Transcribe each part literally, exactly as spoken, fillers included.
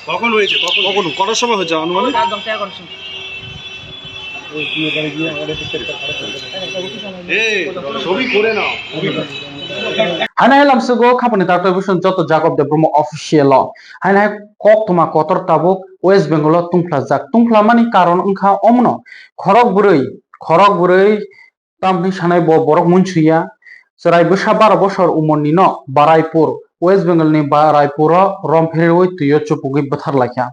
কখন হয়েছে? কখন? কখন? কটার সময় হয়েছে আনুমানিক? এই, ছবি করে নাও। Haino hai lamsugo khapani taktwi bwswng joto Jacob Debbarma official o. Haino hai koktwma kotor tabuk West Bengal o tungphlajak. Tungphlamani karon wngkha omono. Khorok bwrwi, khorok bwrwi tamni sanai bo borok muinsuya. Chwrai bwsa baro bosor umorni no Baraipur, West Bengal ni Baraipur o rom phirwi twi o chupugwi bwthar laikha.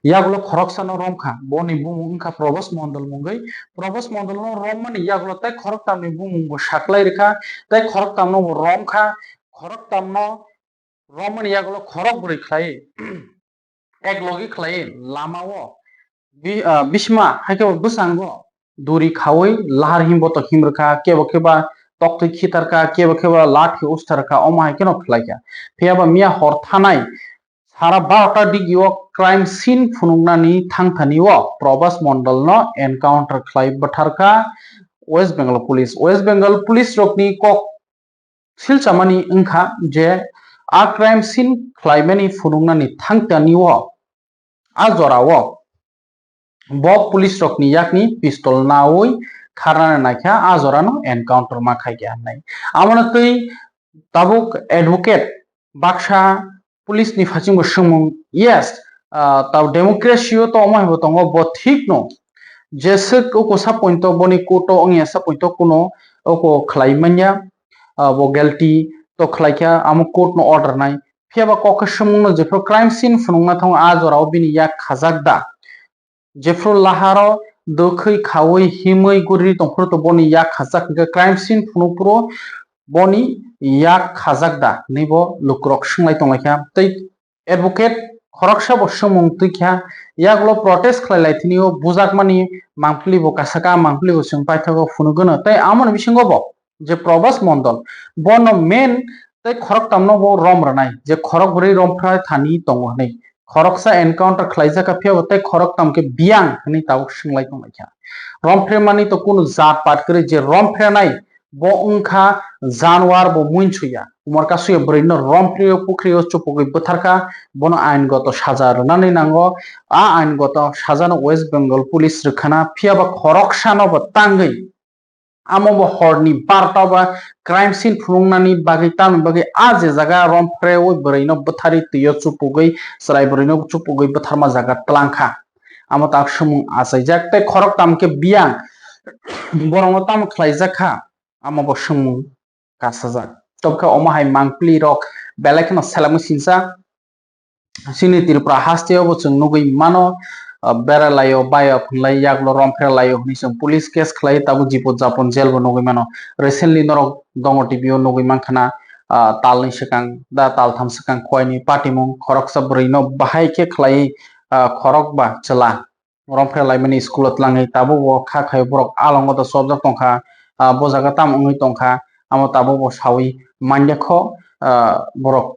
Yagulo khoroksa no romkha, boni bumung wngkha Probas Mondol mungwi. Probas Mondol no rommani yagulo tei khoroktam ni bumung bo saklai rikha, tei khoroktam no bo romkha, khoroktam no romani yagulo khorok bwrwi khlai, ek logi khlai lama o bi-, ah, bisma hai khe bo bwskango duri khaui lahar himbo to himrwkha, kebo khe ba toktwi khitarkha, kebo khe ba lathi ustarkha, omo hai kheno khlaikha. Phiya ba miya hor thanai sara barota digi o crime scene phunuknani thangthani o Probas Mondol no encounter khlai bwtharkha West Bengal Police. West Bengal Police rokni kok silchamani wngkha je a crime scene khlaimani phunuknani thangthani o a jora o bo police rokni yakni pistol naui kharnani naikha, a jorano encounter ma khaikha hinwi. Amoni twi tabuk advocate baksa police ni phaisingbo swngmung, yes, ah, tab democracy o to omo hai bo tongo, bo thik no, jeswk oko sa point o boni court o wngya sa point o kuno oko khlai manya, ah, bo guilty to khlaikha, amo court no order nai. Phiya ba kok khe swngmung no jephru crime scene phunukna thango, a jora o bini yak khajak da? Jephru laharo dwkhwi khaui himwi guri tongphuru to boni yak khajak hwnkhe crime scene phunukphuru boni yak khajak da hinwi bo lukurok swngwi tonglaikha. Tei advocate khoroksa bo swngmung twikha, yagulo protest khlai lai thini o bujakmani mangpili bo kasaka, mangpili bo chwng paithago phunugwno. Tei amoni bisingo bo je Probas Mondol, bono main tei khoroktamno bo rom rwnai, je khorok bwrwi rom phra thani tongo hwnwi. Khoroksa encounter khlaijak kha, phiya bo tei khoroktam khe biyang hwnwi tabuk swng lai tong lai kha. Rom phre mani to kunu jat pat kwrwi, je rom phrenai bo wng kha januar, bo muinsuya. Umar kasuya bwrwi no rom phre o pukhri o chupugwi bwthar kha, bono ain goto saja rwnani nango. A ain goto saja no West Bengal Police rwkhana, phiya ba khoroksa no bo tangwi amo bo horni barota ba crime scene phunuknani bagwi, tamni bagwi a je jaga rom phrewi bwrwi no bwthari twi o chupugwi, chwrai bwrwi no chupugwi bwtharma jaga twlang kha. Amo tak swmung achaijak tei khoroktam khe biyang borok no tamo khlaijak kha, amo bo swmung kasajak. Tobokhe omo hai mangpili rok belai kheno selengwi sinsa. Chini Tripura haste o bo chwng nugwi mano, ah, bera laio, baio hwnlai, yagulo rom phre laio hwnwi chwng police case khlai, tabuk jipon japon jail bo nugwi mano. Recently norok Dongo T V o nugwi mankha na, ah, talni swkang da taltham swkang khoini patimung khoroksa bwrwi no bahai khe khlai, ah, khorok ba chwla rom phre laimani school o twlangwi tabuk bo kha khaio borok alongo da chopjak tongkha, ah, bo jaga tamo wngwi tongkha, amo tabuk bo sawi manya kho, ah, borok.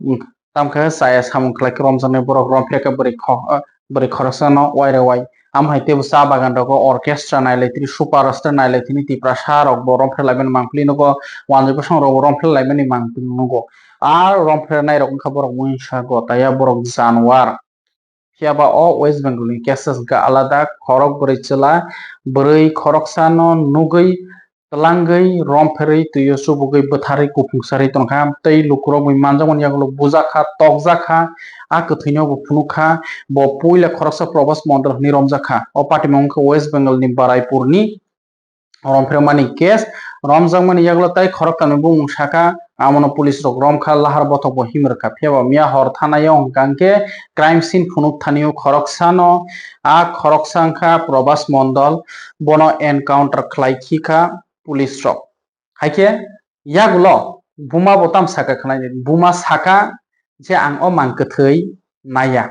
Tamo khe chaya samung khlai khe romjaknai borok rom phre khe bwrwi kho-, ah, bwrwi khoroksano uairewai. Amo hai teibo cha bagan rogo orchestra nailaithini, superstar nailaithini, Tiprasa rokbo rom phre laimani mangpili nugo, wanjwi bwsong rokbo rom phre laimani mangpili nugo. A rom phre nairok wngkha borok mungsa gotaya borok januar. Phiya ba o West Bengal ni cases wngkha alada, khorok bwrwi chwla, bwrwi khoroksano nugwi twlangwi rom pherwi twi o chubugwi bwtharwi kuphung sarwi tongkha tei lukurok bai manjakmani yagulo bujakha, tokjakha, a kwthwino bo phunukha. Bo puila khoroksa Probas Mondol hwnwi romjakha. O patimung wngkha West Bengal ni Baraipur ni romphirmani case, romjakmani yagulo tai khoroktamni bumung sakha, amono police rok romkha, lahar bothok bo himrwkha. Phiya ba miya hor thanai o hwnkha hwnkhe crime scene phunuk thani o khoroksano, a khoroksa wngkha Probas Mondol, bono encounter khlai khikha police rok. Haikhe yagulo buma bo tam saka khwnai, buma saka je ang o mang kwthwi naiya.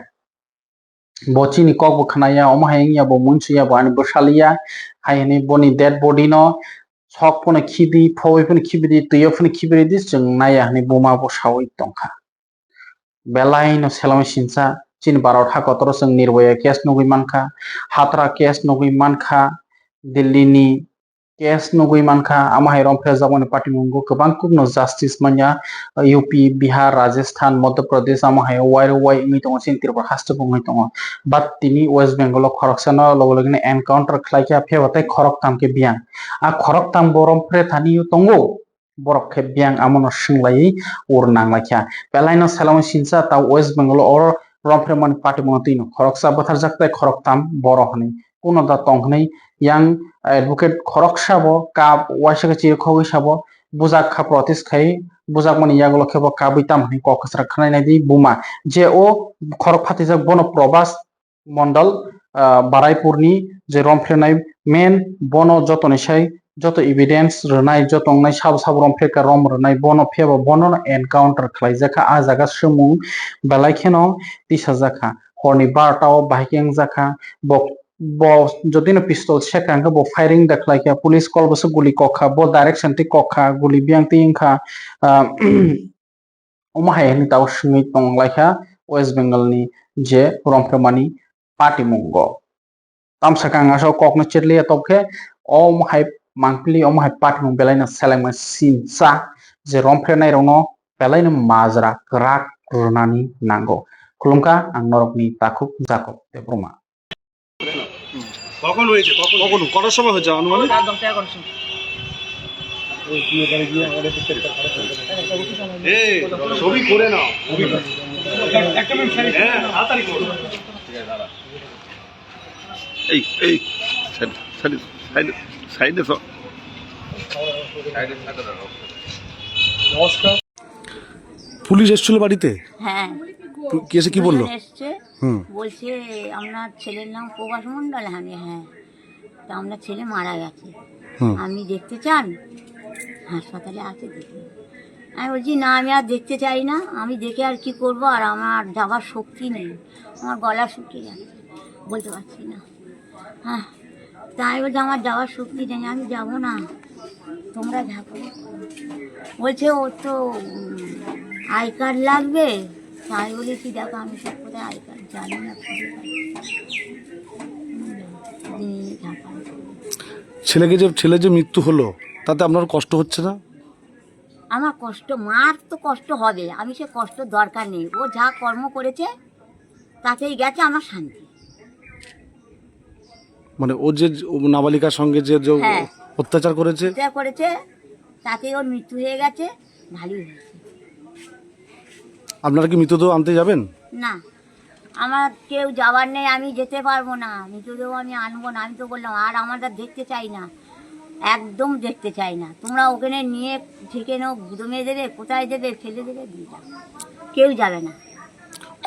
Bo chini kok bo khwnaya, omo hai wngya bo muinsuya, bo ani bwsaliya, hai hwnwi boni dead body no sok phano khidi, phobwi phano khibidi, twi o phano khibidi, chwng naiya hwnwi buma bo sawi tongkha. Belai no selengwi sinsa, chini Bharat hakotoro chwng Nirbhaya case nugwi mankha, Hatra case nugwi mankha, Delhi ni case nugwi mankha, amo hai romphrejakmani patimungo kwbang kokno justice manya, U P, Bihar, Rajasthan, Madhya Pradesh, amo hai wai wai wngwi tongo, chini Tripura haste bo wngwi tongo. But tini West Bengal o khoroksano loge loge no encounter khlaikha, phiyaba tei khoroktham khe biyang. A khoroktham bo romphre thani tongo, borok khe biyang, amono swnglaiwi ur nanglaikha. Belaino selamo sinsa ta West Bengal o oro romphre mani patimungo twino khoroksa bwtharjak tei khoroktham boro hwnwi. Kuno da tong hwnwi yang advocate khoroksa bo kap waisa khe chirikhogwi sabo bujak kha protest khai bujakmani yagulo khe bo kabwi tam hwnwi kok kwchwra khwnai nai di buma. Je o khorok phatijak bono Probas Mondal, ah, Baraipurni je romphrenai main bono jotoni sai joto evidence rwnai joto wngnai sabo sabo romphre ka rom rwnai bono phiyaba bono encounter khlaijak kha. A jaga swmung belai kheno tisajakha. Horni barota o bahai khe wngjakha. Bo, bo jotino pistol seka hwnkhe bo firing da khlaikha. Police call bwswk guli kokha. Bo direction twi kokha. Guli biyang twi wngkha. Ah, omo hai hwnwi tabuk swngwi tonglaikha West Bengal ni je romphemani patimungo. Tamsaka ang aswk kokno chetliya tobkhe omo hai mangpili omo hai patimung belaino selengma sinsa je romphrenai rokno belaino majra kwrak rwnani nango. Khulumkha ang norokni takhuk Jakob Debbarma. কখন হয়েছে? কখন? কখন? কটার সময় হয়েছে আনুমানিক? রাত দশটা এগারোটার সময়। এই, ছবি করে নাও। হ্যাঁ, তাড়াতাড়ি করো। এই, এই, সাইড, সাইড, সাইড, সাইডে সর। পুলিশ এসেছিল বাড়িতে? হ্যাঁ। পু-, কি এসে কি বললো? দুজন এসছে, হুম। বলছে, "আপনার ছেলের নাম প্রভাস মণ্ডল?" আমি, "হ্যাঁ।" "তা আপনার ছেলে মারা গেছে, হুম। আপনি দেখতে চান? হাসপাতালে আছে, দেখুন।" আমি বলছি, "না, আমি আর দেখতে চাই না, আমি দেখে আর কি করব, আর আমার যাবার শক্তি নেই, আমার গলা শুকিয়ে গেছে, বলতে পারছি না।" হ্যাঁ, তাই বলছে, "আমার যাওয়ার শক্তি নেই, আমি যাব না, তোমরা থাকো।" বলছে, "ও তো, উম, আই কার্ড লাগবে।" তাই বলেছি, "দেখো, আমি সব কোথায় আই কার্ড জানি না, খুঁজে পাই না।" হুম, দিয়ে ঝাঁপানি। ছেলেকে যে, ছেলে যে মৃত্যু হলো, তাতে আপনার কষ্ট হচ্ছে না? আমার কষ্ট, মার তো কষ্ট হবে, আমি সে কষ্ট দরকার নেই, ও যা কর্ম করেছে, তাতেই গেছে আমার শান্তি। মানে ও যে ও নাবালিকার সঙ্গে যে, যে হ্যাঁ। অত্যাচার করেছে? অত্যাচার করেছে, তাতেই ওর মৃত্যু হয়ে গেছে, ভালোই হয়েছে। আপনারা কি মৃতদেহ আনতে যাবেন? না, আমার কেউ যাওয়ার নেই, আমি যেতে পারবো না, মৃতদেহ আমি আনবো না। আমি তো বললাম, "আর আমরা দেখতে চাই না, একদম দেখতে চাই না। তোমরা ওখানে নিয়ে যেখানে গুদমে দেবে, কোথায় দেবে, ফেলে দেবে, দিয়ে যাও, কেউ যাবে না।"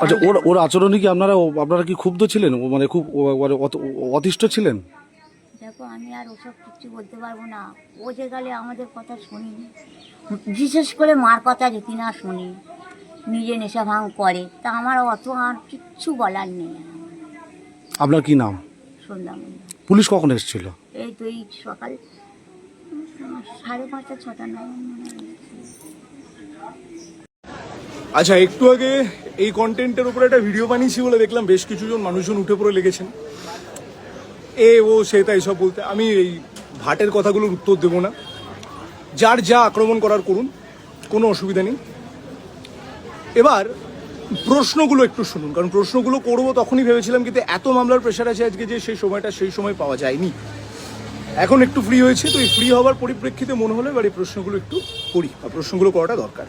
আচ্ছা, ওর, ওর আচরণে কি আপনারা, আপনারা কি ক্ষুব্ধ ছিলেন? ও মানে খুব, ও মানে অত-, অতিষ্ঠ ছিলেন? দেখো, আমি আর ওসব কিচ্ছু বলতে পারবো না। ও যে গেলে আমাদের কথা শুনিনি, বিশেষ করে মার কথা যদি না শুনি, নিজে নেশা ভাঙ করে, তা আমার অত আর কিচ্ছু বলার নেই। আপনার কি নাম? সন্ধ্যা মণ্ডল। পুলিশ কখন এসেছিল? এই তো এই সকাল, উম, সাড়ে পাঁচটা, ছটা নাগাদ মনে হয়। আচ্ছা, একটু আগে এই কন্টেন্টের উপরে একটা ভিডিও বানিয়েছি বলে দেখলাম বেশ কিছু জন মানুষজন উঠে পড়ে লেগেছেন, এ ও সে তাই সব বলতে। আমি এই ভাটের কথাগুলোর উত্তর দেবো না, যার যা আক্রমণ করার করুন, কোনো অসুবিধা নেই। এবার প্রশ্নগুলো একটু শুনুন, কারণ প্রশ্নগুলো করবো তখনই ভেবেছিলাম, কিন্তু এত মামলার প্রেশার আছে আজকে যে সেই সময়টা সেই সময় পাওয়া যায়নি। এখন একটু ফ্রি হয়েছে, তো এই ফ্রি হওয়ার পরিপ্রেক্ষিতে মনে হলো এবার এই প্রশ্নগুলো একটু করি, বা প্রশ্নগুলো করাটা দরকার।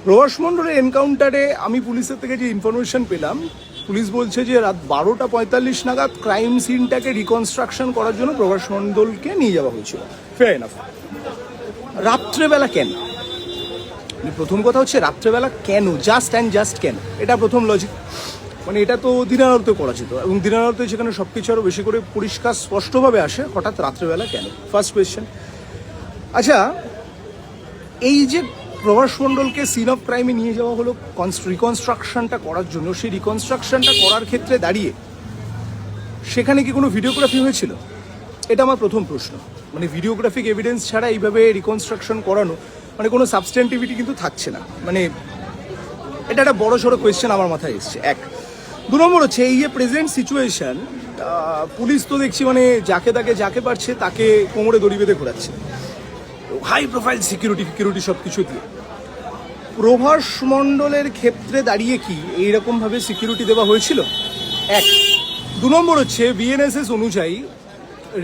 প্রভাস মণ্ডলের এনকাউন্টারে আমি পুলিশের থেকে যে ইনফরমেশন পেলাম, পুলিশ বলছে যে রাত বারোটা পঁয়তাল্লিশ নাগাদ ক্রাইম সিনটাকে রিকনস্ট্রাকশন করার জন্য প্রভাস মণ্ডলকে নিয়ে যাওয়া হয়েছিল। Fair enough. রাত্রেবেলা কেন? মানে, প্রথম কথা হচ্ছে রাত্রেবেলা কেন, জাস্ট অ্যান্ড জাস্ট কেন, এটা প্রথম লজিক। মানে, এটা তো দিনের আলোতে করা যেত, এবং দিনের আলোতে সেখানে সব কিছু আরও বেশি করে পরিষ্কার স্পষ্টভাবে আসে, হঠাৎ রাত্রেবেলা কেন? First question. আচ্ছা, এই যে প্রভাস মণ্ডলকে সিন অফ ক্রাইমে নিয়ে যাওয়া হলো কনস-, রিকনস্ট্রাকশনটা করার জন্য, সেই রিকনস্ট্রাকশনটা করার ক্ষেত্রে দাঁড়িয়ে সেখানে কি কোনো ভিডিওগ্রাফি হয়েছিল? এটা আমার প্রথম প্রশ্ন। মানে, ভিডিওগ্রাফিক এভিডেন্স ছাড়া এইভাবে রিকনস্ট্রাকশন করানো, মানে, কোনো সাবস্ট্যান্টিভিটি কিন্তু থাকছে না। মানে, এটা একটা বড় সড়ো কোয়েশ্চেন আমার মাথায় এসছে। এক। দু নম্বর হচ্ছে, এই যে প্রেজেন্ট সিচুয়েশন, আহ, পুলিশ তো দেখছি মানে যাকে তাকে, যাকে পারছে তাকে কোমরে দড়ি বেঁধে ঘোরাচ্ছে, হাই প্রোফাইল সিকিউরিটি ফিকিউরিটি সব কিছু দিয়ে। প্রভাস মণ্ডলের ক্ষেত্রে দাঁড়িয়ে কি এইরকমভাবে সিকিউরিটি দেওয়া হয়েছিল? এক। দু নম্বর হচ্ছে, বিএনএসএস অনুযায়ী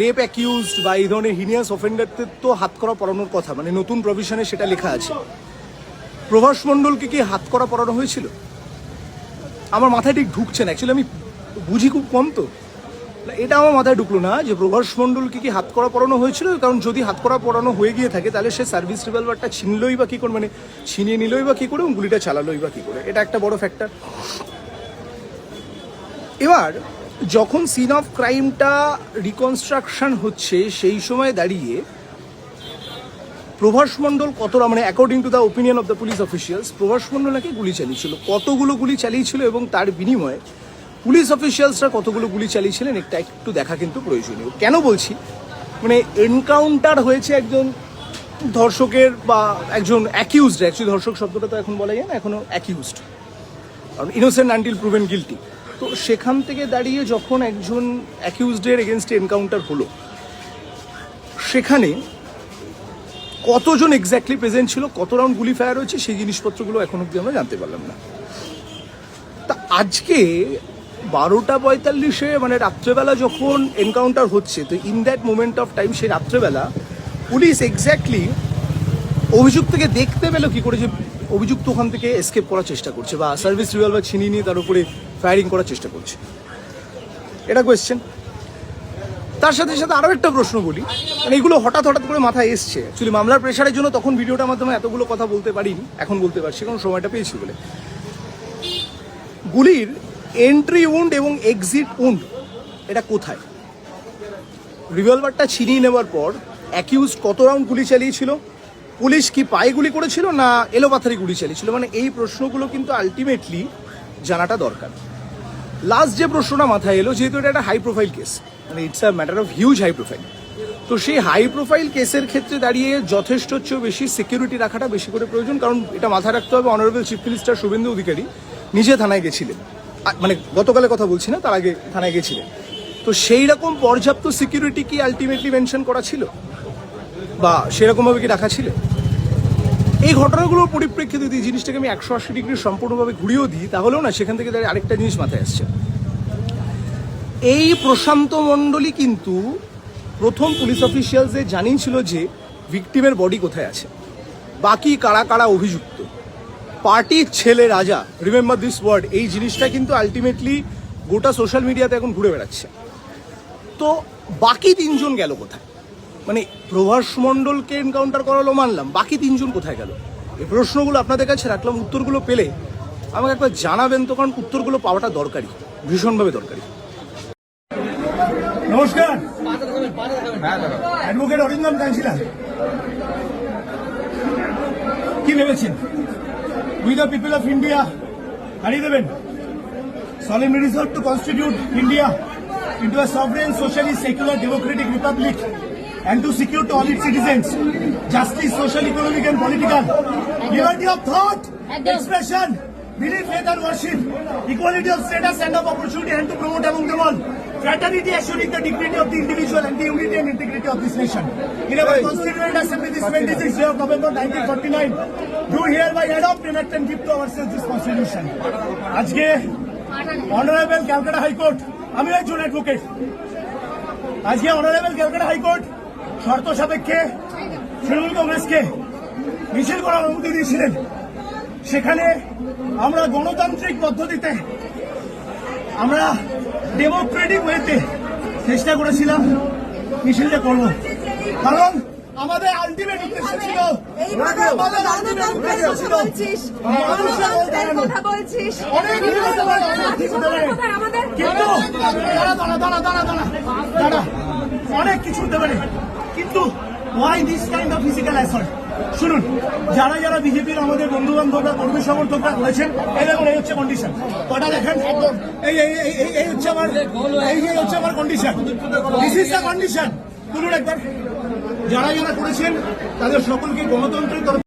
রেপ অ্যাকিউজড বা এই ধরনের হিনিয়াস অফেন্ডারদের তো হাতকড়া পরানোর কথা, মানে নতুন প্রভিশনে সেটা লেখা আছে। প্রভাস মণ্ডলকে কি হাতকড়া পরানো হয়েছিল? আমার মাথায় ঠিক ঢুকছে না, অ্যাকচুয়ালি আমি বুঝি খুব কম তো। না, এটা আমার মাথায় ঢুকলো না যে প্রভাস মণ্ডলকে কি হাতকড়া পরানো হয়েছিল, কারণ যদি হাতকড়া পরানো হয়ে গিয়ে থাকে, তাহলে সে সার্ভিস রিভলভারটা ছিনলই বা কী করে, মানে ছিনিয়ে নিলই বা কী করে এবং গুলিটা চালালোই বা কী করে, এটা একটা বড় ফ্যাক্টর। এবার যখন সিন অফ ক্রাইমটা রিকনস্ট্রাকশন হচ্ছে, সেই সময় দাঁড়িয়ে প্রভাস মণ্ডল কতটা, মানে, according to the opinion of the police officials, Prabhas মণ্ডল নাকি গুলি চালিয়েছিল, কতগুলো গুলি চালিয়েছিল এবং তার বিনিময়ে পুলিশ অফিসিয়ালসরা কতগুলো গুলি চালিয়েছিলেন, একটা একটু দেখা কিন্তু প্রয়োজনীয়। কেন বলছি, মানে, এনকাউন্টার হয়েছে একজন ধর্ষকের বা একজন অ্যাকিউজড, অ্যাকচুয়ালি ধর্ষক শব্দটা তো এখন বলা যায় না, এখনো অ্যাকিউজড, কারণ ইনোসেন্ট আনটিল প্রুভেন গিলটি। তো সেখান থেকে দাঁড়িয়ে যখন একজন অ্যাকিউজডের এগেনস্টে এনকাউন্টার হলো, সেখানে কতজন এক্স্যাক্টলি প্রেজেন্ট ছিল, কত রাউন্ড গুলি ফায়ার হয়েছে, সেই জিনিসপত্রগুলো এখন অবধি আমরা জানতে পারলাম না। তা আজকে বারোটা পঁয়তাল্লিশে, মানে, রাত্রেবেলা যখন এনকাউন্টার হচ্ছে, তো in that moment of time, সেই রাত্রেবেলা পুলিশ এক্স্যাক্টলি অভিযুক্তকে দেখতে পেল কি করে যে অভিযুক্ত ওখান থেকে এসকেপ করার চেষ্টা করছে বা সার্ভিস রিভলভার ছিনিয়ে নিয়ে তার উপরে ফায়ারিং করার চেষ্টা করছে? এটা কোয়েশ্চেন। তার সাথে সাথে আরও একটা প্রশ্ন বলি, মানে, এগুলো হঠাৎ হঠাৎ করে মাথায় এসছে, অ্যাকচুয়ালি মামলার প্রেশারের জন্য তখন ভিডিওটার মাধ্যমে এতগুলো কথা বলতে পারিনি, এখন বলতে পারছি কারণ সময়টা পেয়েছি বলে। গুলির এন্ট্রি উন্ড এবং এক্সিট উন্ড এটা কোথায়? রিভলভারটা ছিনিয়ে নেওয়ার পর অ্যাকিউজড কত রাউন্ড গুলি চালিয়েছিল? পুলিশ কি পায়ে গুলি করেছিল না এলোপাথারি গুলি চালিয়েছিল? মানে, এই প্রশ্নগুলো কিন্তু আলটিমেটলি জানাটা দরকার। লাস্ট যে প্রশ্নটা মাথায় এলো, যেহেতু এটা একটা হাই প্রোফাইল কেস, মানে, it's a matter of huge high profile, তো সেই হাই প্রোফাইল কেসের ক্ষেত্রে দাঁড়িয়ে যথেষ্ট হচ্ছে বেশি সিকিউরিটি রাখাটা বেশি করে প্রয়োজন, কারণ এটা মাথায় রাখতে হবে, অনারেবল চিফ মিনিস্টার শুভেন্দু অধিকারী নিজে থানায় গেছিলেন। আ, মানে, গতকালের কথা বলছি না, তার আগে থানায় গেছিলেন। তো সেই রকম পর্যাপ্ত সিকিউরিটি কি আলটিমেটলি মেনশন করা ছিল বা সেরকমভাবে কি রাখা ছিল? এই ঘটনাগুলোর পরিপ্রেক্ষিতে যদি এই জিনিসটাকে আমি একশো আশি ডিগ্রি সম্পূর্ণভাবে ঘুরিয়েও দিই, তাহলেও না, সেখান থেকে দাঁড়িয়ে আরেকটা জিনিস মাথায় আসছে। এই প্রশান্ত মণ্ডলই কিন্তু প্রথম পুলিশ অফিসিয়ালসদের জানিয়েছিল যে ভিকটিমের বডি কোথায় আছে, বাকি কারা কারা অভিযুক্ত, পার্টির ছেলে রাজা, রিমেম্বার দিস ওয়ার্ড, এই জিনিসটা কিন্তু আলটিমেটলি গোটা সোশ্যাল মিডিয়াতে এখন ঘুরে বেড়াচ্ছে। তো বাকি তিনজন গেল কোথায়? মানে, প্রভাস মণ্ডলকে এনকাউন্টার করালো মানলাম, বাকি তিনজন কোথায় গেল? এই প্রশ্নগুলো আপনাদের কাছে রাখলাম, উত্তরগুলো পেলে আমাকে একবার জানাবেন তো, কারণ উত্তরগুলো পাওয়াটা দরকারি, ভীষণভাবে দরকারি। নমস্কার। অ্যাডভোকেট অরিন্দম কাঞ্জিলাল। কি ভেবেছেন, we the people of India হারিয়ে দেবেন? Solemnly resolve to constitute India into a sovereign, socialist, secular, democratic republic and to secure to all its citizens justice, social, economic and political liberty of thought, একদম। Expression, belief, faith and worship, equality of status and of opportunity and to promote among them all fraternity, assuring the dignity of the individual and the unity and integrity of this nation. In our constituent assembly this twenty-sixth day of November nineteen forty-nine, do hereby adopt, enact and give to ourselves this constitution. আজকে অনারেবল ক্যালকাটা হাইকোর্ট, আমি একজন অ্যাডভোকেট, আজকে অনারেবল ক্যালকাটা হাইকোর্ট শর্ত সাপেক্ষে তৃণমূল কংগ্রেসকে মিছিল করার অনুমতি দিয়েছিলেন। সেখানে আমরা গণতান্ত্রিক পদ্ধতিতে, আমরা ডেমোক্রেটিক ওয়েতে চেষ্টা করেছিলাম মিছিলটা করব, কারণ আমাদের আলটিমেট উদ্দেশ্য ছিল, এইভাবে আমাদের আলটিমেট উদ্দেশ্য ছিল মানুষের কথা বলছিস, অনেক কিছু হতে পারে, অনেক কিছু হতে পারে। কিন্তু দাঁড়া, দাঁড়া, দাঁড়া, দাঁড়া, দাঁড়া, দাঁড়া, অনেক কিছু হতে পারে, কিন্তু why this kind of physical assault? শুনুন, যারা যারা বিজেপির আমাদের বন্ধু বান্ধবরা, কর্মী সমর্থকরা রয়েছেন, এই দেখুন, এই হচ্ছে কন্ডিশন। কটা দেখেন, এই, এই, এই, এই, এই হচ্ছে আমার, এই যে হচ্ছে আমার condition. This is the condition. তুলুন একবার। যারা যারা করেছেন, তাদের সকলকে গণতন্ত্রের তরফ